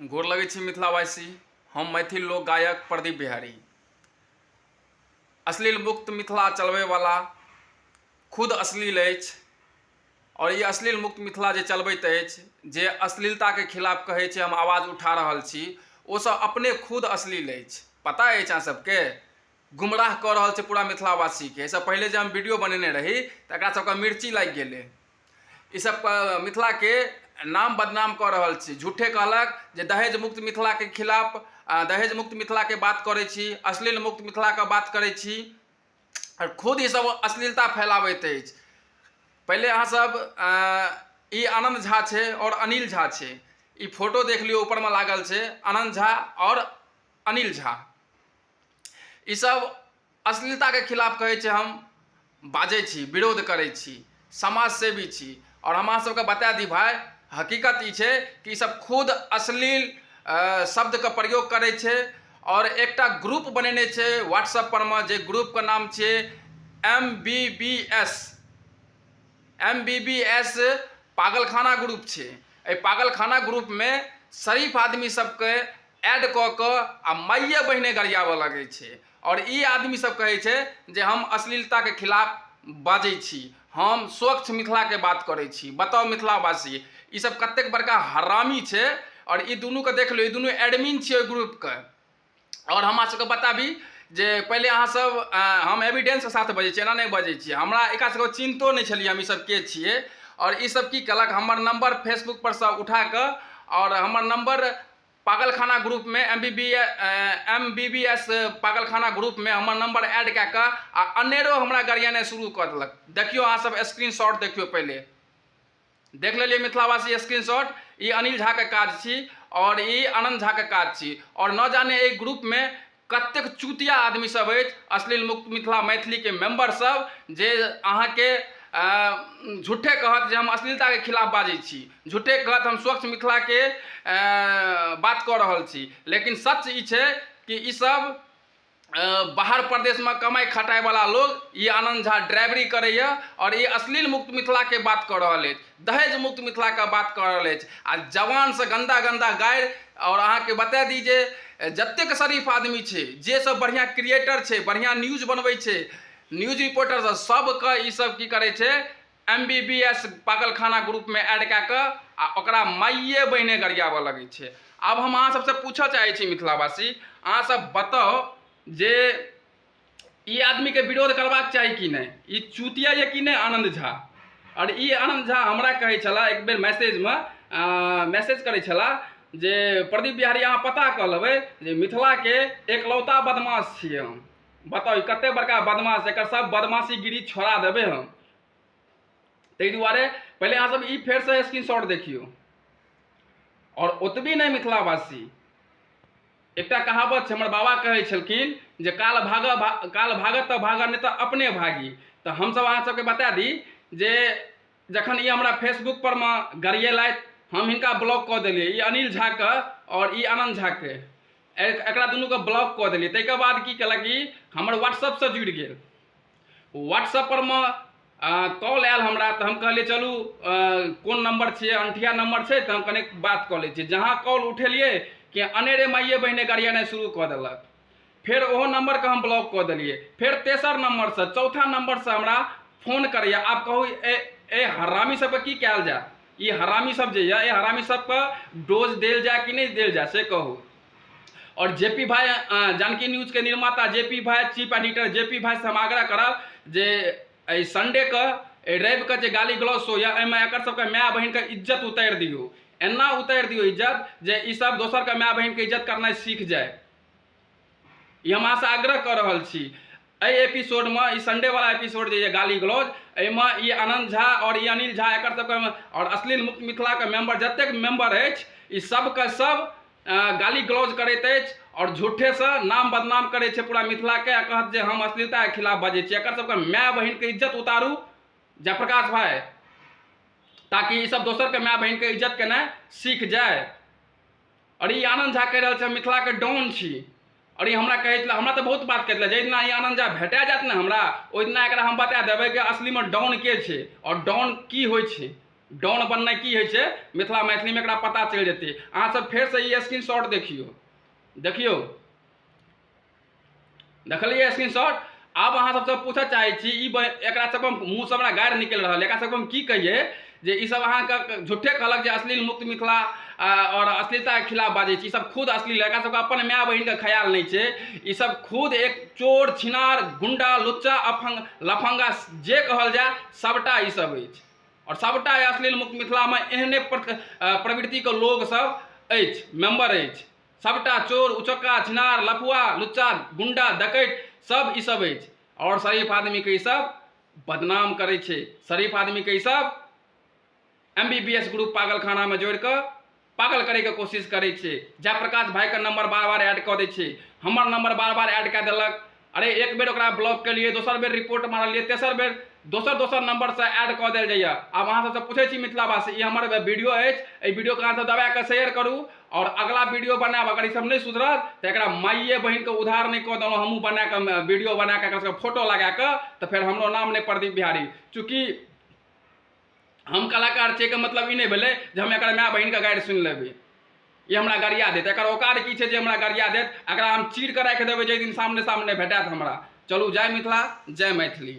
गोर लगै छी मिथिलावासी। हम मैथिल लोक गायक प्रदीप बिहारी। अश्लील मुक्त मिथिला चलबैवला खुद अश्लील अछि आओर ई अश्लील मुक्त मिथिला जे चलबैत अछि, जे अश्लीलताके खिलाफ कहै छै हम आवाज उठा रहल छी, ओ सब अपने खुद अश्लील अछि। पता अछि अहाँ सबके? गुमराह कऽ रहल छै पूरा मिथिलावासीके। एहिसँ पहिले जे हम वीडियो बनेने रही तऽ एकरा सबके मिर्ची लागि गेलै। ई सब मिथिलाके नाम बदनाम कऽ रहल छी। झूठे कहलक जे दहेज मुक्त मिथिलाके खिलाफ, दहेज मुक्त मिथिलाके बात करै छी, अश्लील मुक्त मिथिलाके बात करै छी, आओर खुद ई सब अश्लीलता फैलाबैत अछि। पहिले अहाँ सब ई आनन्द झा छै आओर अनिल झा छै, ई फोटो देख लियौ, ऊपरमे लागल छै आनन्द झा आओर अनिल झा। ई सब अश्लीलताके खिलाफ कहै छै हम बाजै छी, विरोध करै छी, समाजसेवी छी। आओर हम अहाँ सबके बता दी भाइ, हकीकत ई छै कि ई सब खुद अश्लील शब्दके प्रयोग करै छै आओर एकटा ग्रुप बनेने छै व्हाट्सएप पर मे, जे ग्रुपके नाम छियै M B B S. M B B S पागलखाना ग्रुप छै। एहि पागलखाना ग्रुपमे शरीफ आदमी सबके ऐड कऽ कऽ आ माइए बहिने गरियाबऽ लगै छै। आओर ई आदमी सब कहै छै जे हम अश्लीलताके खिलाफ बाजै छी, हम स्वच्छ मिथिलाके बात करै छी। बताउ मिथिलावासी, ई सब कतेक बड़का हरामी छै। आओर ई दुनूके देख लियौ, ई दुनू एडमिन छियै ओहि ग्रुपके। आओर हम अहाँ सबके बताबी जे पहिले अहाँ सब, हम एविडेंसके साथ बजै छी, एना नहि बजै छी। हमरा एकरा सबके चिन्हतो नहि छलियै हम ई सब के छियै। आओर ई सब की केलक, हमर नंबर फेसबुक पर सँ उठा कऽ आओर हमर नंबर पागलखाना ग्रुपमे M B B M B B S पागलखाना ग्रुपमे हमर नंबर ऐड कए कऽ आ अनेरो हमरा गरियानाइ शुरू कऽ देलक। देखियौ अहाँ सब स्क्रीनशॉट देखियौ, पहिले देख लेलियै मिथिलावासी स्क्रीनशॉट। ई अनिल झाके काज छी आओर ई आनन्द झाके काज छी। आओर न जाने एहि ग्रुपमे कतेक चूतिया आदमी सब अछि, अश्लील मुक्त मिथिला मैथिलीके मेम्बर सब, जे अहाँके झूठे कहत जे हम अश्लीलताके खिलाफ बाजै छी, झूठे कहत हम स्वच्छ मिथिलाके बात कऽ रहल छी, लेकिन सच ई छै कि ई सब बाहर प्रदेशमे कमाइ खटाइवला लोग, ई आनन्द झा ड्राइवरी करैए आओर ई अश्लील मुक्त मिथिलाके बात कऽ रहल अछि, दहेज मुक्त मिथिलाके बात कऽ रहल अछि आ जवानसँ गन्दा गन्दा गारि। आओर अहाँके बता दी जे जतेक शरीफ आदमी छै, जे सब बढ़िआँ क्रिएटर छै, बढ़िआँ न्यूज बनबै छै, न्यूज रिपोर्टर सब, सबके ई सब की करै छै, एम बी बी एस पागलखाना ग्रुपमे ऐड कए कऽ आ ओकरा माइए बहिने गरियाबऽ लगै छै। आब हम अहाँ सबसँ पूछऽ चाहै छी मिथिलावासी, अहाँ सब बताउ जे ई आदमीके विरोध करबाक चाही कि नहि? ई चूतिया यऽ कि नहि आनन्द झा? आओर ई आनन्द झा हमरा कहै छलाह एक बेर मैसेजमे मैसेज करै छलाह जे प्रदीप बिहारी अहाँ पता कऽ लेबै जे मिथिलाके एकलौता बदमाश छियै हम। बताउ ई कतेक बड़का बदमाश, एकर सब बदमाशीगिरी छोड़ा देबै हम। ताहि दुआरे पहिले अहाँ सब ई फेरसँ स्क्रीनशॉट देखियौ। आओर ओतबी नहि मिथिलावासी, एकटा कहावत छै, हमर बाबा कहै छलखिन जे काल भागऽ काल भागत तऽ भागऽ, नहि तऽ अपने भागी। तऽ हमसब अहाँ सबके बता दी जे जखन ई हमरा फेसबुक पर मे गरियेलथि, हम हिनका ब्लॉक कऽ देलियै, ई अनिल झाके आओर ई आनन्द झाके, एकरा दुनूके ब्लॉक कऽ देलियै। ताहिके बाद की केलक, ई हमर व्हाट्सअपसँ जुड़ि गेल। व्हाट्सअप पर मे कॉल आयल हमरा, तऽ हम कहलियै चलू कोन नंबर छियै, अनठिया नंबर छै तऽ हम कने बात कऽ लै छियै। जहाँ कॉल उठेलियै कि अनेरे माइए बहिने गरियेनाइ शुरू कऽ देलक। फेर ओहो नंबरके हम ब्लॉक कऽ देलियै। फेर तेसर नंबरसँ, चौथा नंबरसँ हमरा फोन करैए। आब कहू ए ए हरामी सबके की कयल जाय? ई हरामी सब जे यऽ, ए हरामी सबके डोज देल जाय कि नहि देल जाय से कहू। और जे पी भाई, जानकी न्यूज के निर्माता जे पी भाई, चीफ एडिटर जे पी भाई से हम आग्रह करब जे एहि संडे के, एहि रवि के जे गाली गलौज शो यऽ, एहिमे एकर सबके माय बहिन के इज्जत उतारि दियौ। एना उतारि दियौ इज्जत जे ई सब दोसर के माय बहिन के इज्जत करनाइ सीख जाय। ई हम अहाँसँ आग्रह कऽ रहल छी। एहि एपिसोडमे, ई संडे वाला एपिसोड जे यऽ गाली गलौज, एहिमे ई आनन्द झा आओर ई अनिल झा एकर सबके आओर अश्लील मुक्त मिथिलाके मेम्बर जतेक मेम्बर अछि, ई सबके सब गाली गलौज करैत अछि आओर झूठेसँ नाम बदनाम करै छै पूरा मिथिलाके आ कहत जे हम अश्लीलताके खिलाफ बजै छी। एकर सबके माय बहिनके इज्जत उतारू जयप्रकाश भाई, ताकि ई सब दोसरके माय बहिनके इज्जत केनाइ सीख जाय। आओर ई आनन्द झा कहि रहल छै हम मिथिलाके डॉन छी। आओर ई हमरा कहै छलै, हमरा तऽ बहुत बात कहै छलै, जाहि दिना ई आनन्द झा भेटा जायत ने हमरा, ओहि दिना एकरा हम बता देबै कि असलीमे डॉन के छै आओर डॉन की होइ छै। डॉन बननाइ की होइ छै मिथिला मैथिलीमे एकरा पता चलि जेतै। अहाँ सब फेरसँ ई स्क्रीन शॉट देखियौ, देखियौ, देखलियै स्क्रीन शॉट। आब अहाँ सबसँ पूछऽ चाहै छी, ई एकरा सबके मुँहसँ हमरा गारि निकलि रहल, एकरा सबके हम की कहियै जे ई सब अहाँके झूठे कहलक जे अश्लील मुक्त मिथिला आओर अश्लीलताके खिलाफ बाजै छी। ई सब खुद अश्लील, एकरा सबके अपन माय बहिनके ख्याल नहि छै। ई सब खुद एक चोर छिनार गुंडा लुच्चा अफंग लफंगा जे कहल जाय सबटा ई सब अछि। आओर सबटा अश्लील मुक्त मिथिलामे एहने प्रवृत्तिके लोग सब अछि, मेम्बर अछि। सबटा चोर उचक्का छिनार लफुआ लुच्चा गुंडा डकैत सब ई सब अछि। आओर शरीफ आदमीके ई सब बदनाम करै छै। शरीफ आदमीके ई सब MBBS group पागलखानामे जोड़ि कऽ पागल करैके कोशिश करै छै। जयप्रकाश भाइके नंबर बार बार ऐड कऽ दै छै, हमर नंबर बार बार ऐड कए देलक। अरे एक बेर ओकरा ब्लॉक केलियै, दोसर बेर रिपोर्ट मारलियै, तेसर बेर दोसर दोसर नंबरसँ ऐड कऽ देल जाइए। आब अहाँ सबसँ पूछै छी मिथिलावासी, ई हमर वीडियो अछि, एहि वीडियोके अहाँ सब दबा कऽ शेयर करू आओर अगला वीडियो बनायब। अगर ई सब नहि सुधरत तऽ एकरा माइए बहिनके उधार नहि कऽ देलहुँ हमहूँ बना कऽ वीडियो बना कऽ एकरा सबके फोटो लगा कऽ, तऽ फेर हमरो नाम नहि प्रदीप बिहारी। चूँकि हम कलाकार छियै के मतलब ई नहि भेलै जे हम एकर माय बहिनके गारि सुनि लेबै, ई हमरा गरिया देत। एकर औकात की छै जे हमरा गरिया देत? एकरा हम चीर कऽ राखि देबै जाहि दिन सामने सामने भेटत हमरा। चलू, जय मिथिला, जय मैथिली।